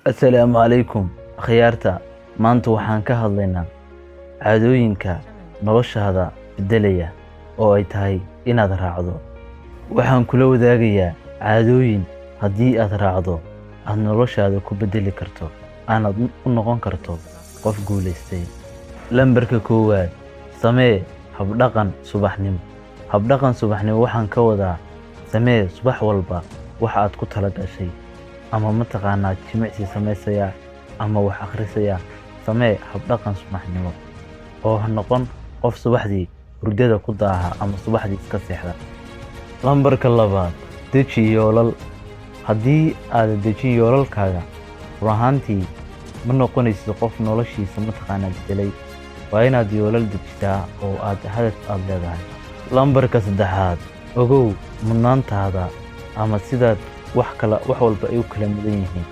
Assalaamu calaykum akhyaarta. Maanta waxaan ka hadlaynaa caadooyinka noloshaada beddelaya oo ay tahay inaad raacdo. Waxaan kula wadaagayaa caadooyin haddii aad raacdo aad noloshaada ku beddeli karto, aanaad u noqon karto qof guulaystay. Lambarka koowaad: samee habdhaqan subaxnimo. Habdhaqan subaxnimo waxaan ka wadaa samee subax walba waxa aad ku tala gashay, ama mataqaanaa jimicsi samaysaya ama wax akhrisaya. Samee habdhaqan subaxnimo oo ha noqon qof subaxdii hurdada ku daaha ama subaxdii iska seexda. Lambarka labaad: deji yoolal. Haddii aadan dejin yoolalkaaga, run ahaantii ma noqonaysid qof noloshiisa mataqaanaa bedelay. Waa inaad yoolal dejisaa oo aad hadaf aad leedahay. Lambarka saddexaad: ogow mudnaantaada ama sidaad wax kala wax walba ay u kala mudan yihiin.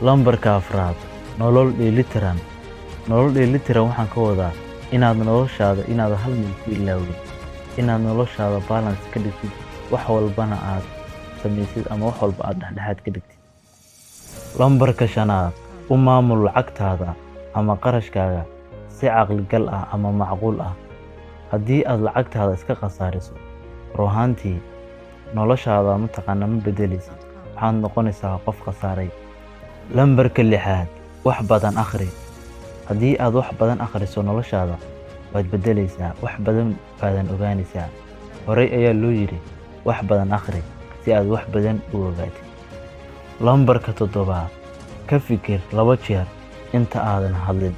Lambarka afraad: nolol dheelitiran. Nolol dheelitiran waxaan ka wadaa inaad noloshaada inaad hal meel ku ilaawin, inaad noloshaada balance ka dhigtid, wax walbana aad samaysid ama wax walba aad dhexdhexaad ka dhigtid. Lambarka shanaad: u maamul lacagtaada ama qarashkaaga si caqligal ah ama macquul ah. Haddii aad lacagtaada iska khasaariso, run ahaantii noloshaada mataqaanaa ma bedeleysid, waxaad noqonaysaa qof khasaaray. Lambarka lixaad: wax badan akhri. Haddii aad wax badan akhriso, noloshaada waad bedeleysaa, wax badan baadan ogaanaysaa. Horey ayaa loo yidhi: "Wax badan akhri si aad wax badan u ogaatid." Lambarka toddobaad: ka fikir laba jeer inta aadan hadlin,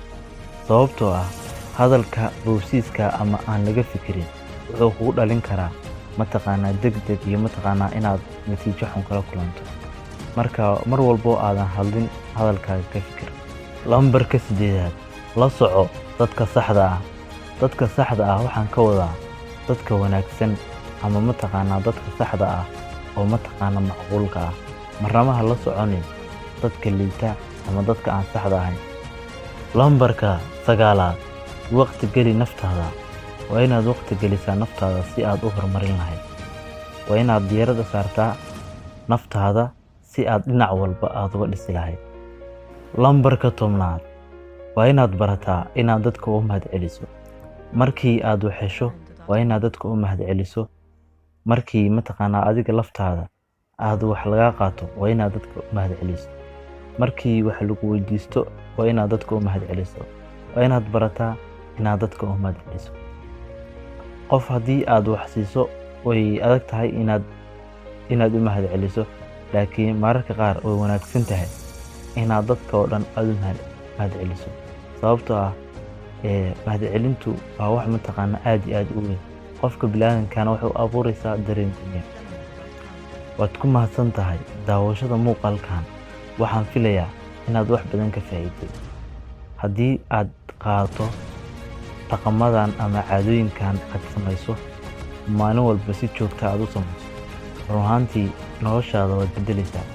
sababtoo ah hadalka boobsiiska ama aan laga fikirin wuxuu kugu dhalin karaa mataqaanaa deg deg iyo mataqaanaa inaad natiijo xun kala kulanto. Marka mar walbo aadan hadlin, hadalkaaga ka fikir. Lambarka sideedaad: la soco dadka saxda ah. Dadka saxda ah waxaan ka wadaa dadka wanaagsan ama mataqaanaa dadka saxda ah oo mataqaanaa macquulka ah. Marnaba ha la soconin dadka liita ama dadka aan saxda ahayn. Lambarka sagaalaad: waqti geli naftaada. Waa inaad waqti gelisaa naftaada si aad u horumarin lahayd. Waa inaad diiradda saartaa naftaada si aad dhinac walba aad uga dhisi lahayd. Lambarka 10aad: waa inaad barataa inaad dadka u mahadceliso. Markii aad wax hesho, waa inaad dadka u mahadceliso. Markii mataqaanaa adiga laftaada aad wax lagaa qaato, waa inaad dadka u mahadceliso. Markii wax lagu weydiisto, waa inaad dadka u mahadceliso. Waa inaad barataa inaad dadka u mahadceliso. Qof haddii aad wax siiso, way adag tahay inaad u mahadceliso, laakiin mararka qaar way wanaagsan tahay inaad dadka oo dhan aad u mahadceliso, sababtoo ah mahadcelintu waa wax mataqaanaa aad iyo aad u weyn. Qofka bini'aadamkana waxay u abuureysaa dareen dunya. Waad ku mahadsan tahay daawashada muuqaalkan. Waxaan filayaa inaad wax badan ka faa'iiday. Haddii aad qaadato dhaqamadan ama caadooyinkan, aad samayso maalin walba si joogta aad u samayso, run ahaantii noloshaada waad beddeleysaa.